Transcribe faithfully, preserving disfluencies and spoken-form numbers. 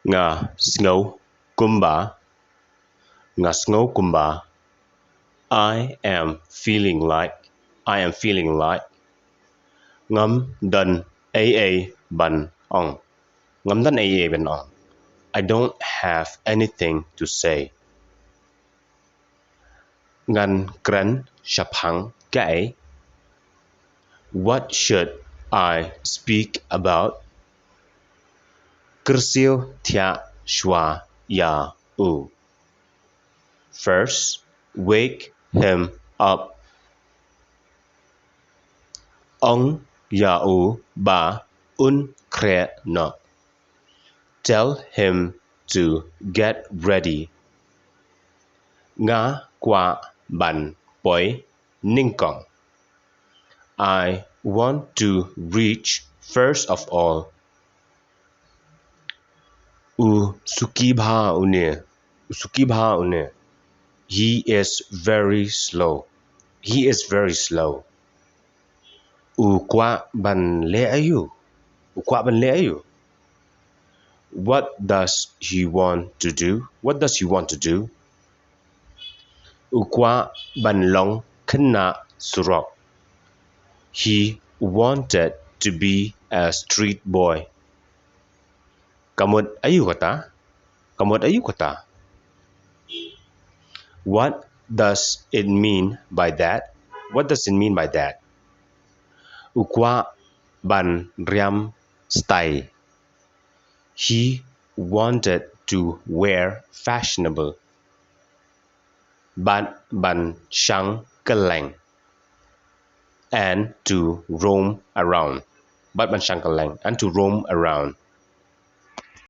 Nga sngew kumba. Nga sngew kumba. I am feeling like. I am feeling like. Ngam don ei ei ban ong. Ngam don ei ei ban ong. I don't have anything to say. Ngan kren shaphang kaei? What should I speak about? Kyrsiew thiah shuwa ïa u. First, wake him up. Ong ïa u ba un khreh noh. Tell him to get ready. Nga kwah ban poi nyngkong. I want to reach first of all. U suki bha une. U suki bha une. He is very slow. He is very slow. U kwah ban leh aïu? U kwah ban leh aïu? What does he want to do? What does he want to do? U kwah ban long khynnah surok. He wanted to be a street boy. Ka mut aïu kata? Ka mut aïu kata? What does it mean by that? What does it mean by that? U kwah ban riam style. He wanted to wear fashionable. Bad ban shang kylleng. And to roam around. Bad ban shang kylleng. And to roam around.